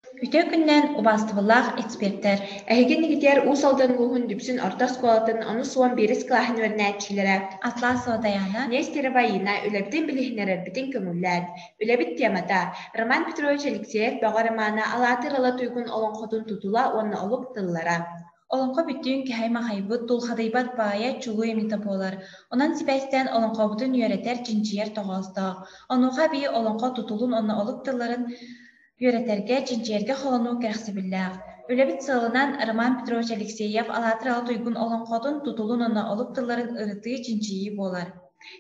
Үтүө күнүнэн убаастабыллаах экспертэр! Эһиги иннигитигэр Уус Алдан улууһун Дүпсүн орто оскуолатын онус уон биирис кылааһын үөрэнээччилэрэ Атласова Дайаана, Нестерова Ина үлэбитин билиһиннэрэрбитин көҥүллээн. Үлэбит темата Роман Петрович Алексеев-Бөҕө романа Алаатыр Ала Туйгун олоҥхотун тутула уонна олук тыллара. Олоҥхо бүттүүн кэһэй-махайбыт, тулхадыйбат баайа чулуу эмитэ буолар. Онон сибээстээн олоҥхобутун үөрэтэр, чинчийэр тоҕоостоох. Онуоха эбии олоҥхо тутулун уонна олук тылларын үөрэтэргэ, чинчийэргэ холонуу кэрэхсэбиллээх. Үлэбит сыалынан Роман Петрович Алексеев Алаатыр Ала Туйгун олоҥхотун тутулун уонна олук тылларын ырытыы, чинчийии буолар.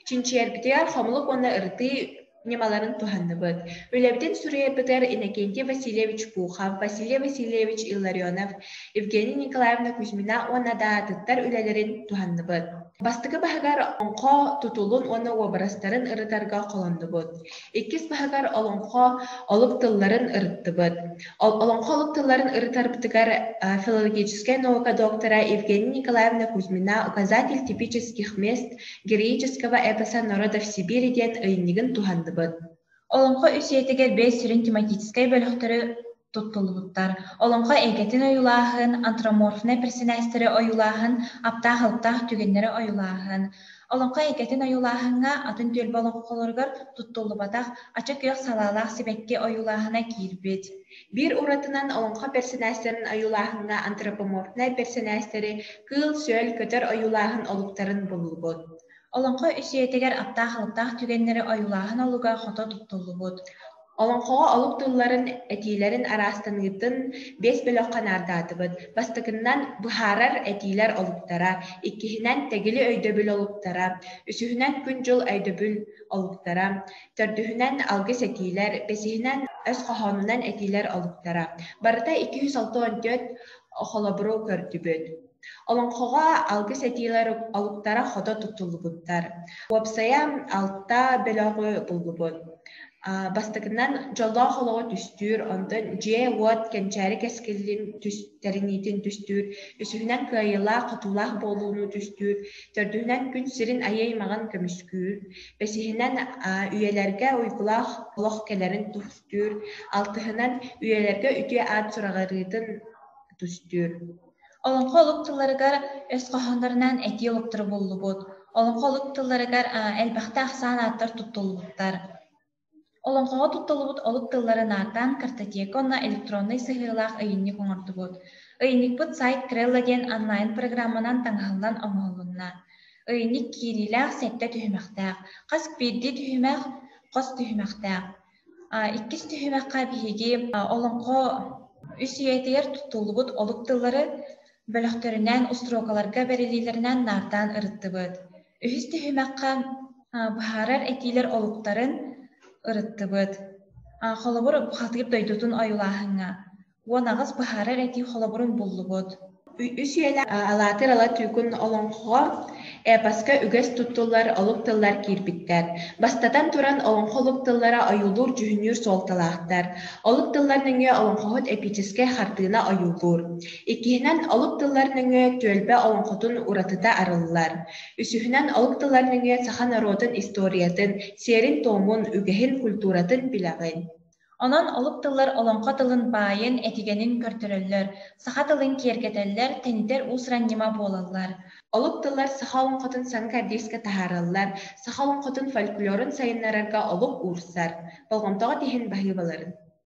Чинчийэрбитигэр хомулук уонна ырытыы ньымаларын туһанныбыт. Үлэбитин суруйарбытыгар Иннокентий Васильевич Пухов, Василий Васильевич Илларионов, Евгения Николаевна Кузьмина уонна да атыттар үлэлэрин туһанныбыт. Бастакы баһыгар олоҥхо тутулун уонна уобарастарын ырытарга холоннубут. Иккис баһыгар олоҥхо олук тылларын ырыттыбыт. Олоҥхо олук тылларын ырытарбытыгар филологическай наука доктора Евгения Николаевна Кузьмина «Указатель типических мест героического эпоса народов Сибири» диэн ыйынньыгын туһанныбыт. Олоҥхо үс үйэтигэр биэс сүрүн тематическай бөлөхтөрү туттуллубуттар: олоҥхо эйгэтин ойуулааһын, антроморфнай персонажтары ойуулааһын, аптаах-алыптаах түгэннэри ойуулааһын. Олоҥхо эйгэтин ойуулааһыҥҥа атын түөлбэ олоҥхолоругар туттуллубатах ача күөх салаалаах сибэкки ойуулааһына киирбит. Биир уратынан олоҥхо персонажтарын ойуулааһыҥҥа антропоморфнай персонажтары кыыл-сүөл, көтөр ойуулааһын олуктарын буллубут. Олоҥхо үс үйэтигэр аптаах-алыптаах түгэннэри ойуулааһын олуга хото туттуллубут. Олоҥхоҕо олук тылларын, этиилэрин араастаныытын биэс бөлөххө наардаатыбыт. Бастакыннан быһаарар этиилэр олуктара, иккиһинэн тэгили өйдөбүл олуктара, үсүһүнэн күн-дьыл өйдөбүл олуктара, төрдүһүнэн алгыс этиилэр, бэсиһинэн өс хоһоонунан этиилэр олуктара. Барыта 264 холобуру көрдүбүт. Олоҥхоҕо алгыс этиилэр олуктара хото туттуллубуттар. Уопсайа алта бөлөҕү буллубут. Бастакынан дьоллоох олоҕу түстүүр, онтон дьиэ-уот кэнчээри кэскилин тэриниитин түстүүр, үсүһүнэн кыайыылаах-хотуулаах буолууну түстүүр, төрдүһүнэн күн сирин айыы аймаҕын көмүскүүр, бэсиһинэн үйэлэргэ уйгулаах олох кэлэрин түстүүр, алтыһынан үйэлэргэ үтүө аат сураҕырыытын түстүүр. Олоҥхо олук тылларыгар өс хоһооннорунан этии олуктары буллубут. Олоҥхо олук тылларыгар элбэхтэ ахсаан ааттар туттуллубуттар. Олоҥхоҕо туттуллубут олук тылларын ааттаан картотека уонна электроннай сыһыарыылаах ыйынньык оҥордубут. Ыйынньыкпыт сайт Trello диэн онлайн-программанан таҥаһыллан оҥоһулунна. Ыйынньык киириилээх сэттэ түһүмэхтээх. Хас биирдии түһүмэх хос түһүмэхтээх. Иккис түһүмэххэ биһиги олоҥхо үс үйэтигэр туттуллубут олук тыллары бөлөхтөрүнэн, устуруокаларга бэриллиилэринэн наардаан ырыттыбыт. Үһүс түһүмэххэ быһаарар этиилэр олуктарын ырыттыбыт. Холобур, бухатыыр дойдутун ойуулааһыҥҥа 18 быһаарар этии холобурун буллубут. Үс үйэлээх Алаатыр Ала Туйгун олоҥхоҕо эпоска үгэс туттуллар олук тыллар киирбиттэр. Бастатан туран, олоҥхо олук тыллара ойуулуур-дьүһүннүүр суолталаахтар. Олук тыллар нөҥүө олоҥхоһут эпическэй хартыына ойуулуур. Иккиһинэн, олук тыллар нөҥүө түөлбэ олоҥхотун уратыта арыллар. Үсүһүнэн, олук тыллар нөҥүө саха норуотун историятын, сиэрин-туомун, үгэһин, культуратын билэҕин. Онон олук тыллар олоҥхо тылын баайын, этигэнин көрдөрөллөр, саха тылын киэргэтэллэр, тэнитэр уус-уран ньыма буолаллар. Олук тыллар саха олоҥхотун саҥа кэрдиискэ таһаараллар, саха олоҥхотун фольклорун сайыннарарга олук уурсар. Болҕомтоҕут иһин баһыыбаларын.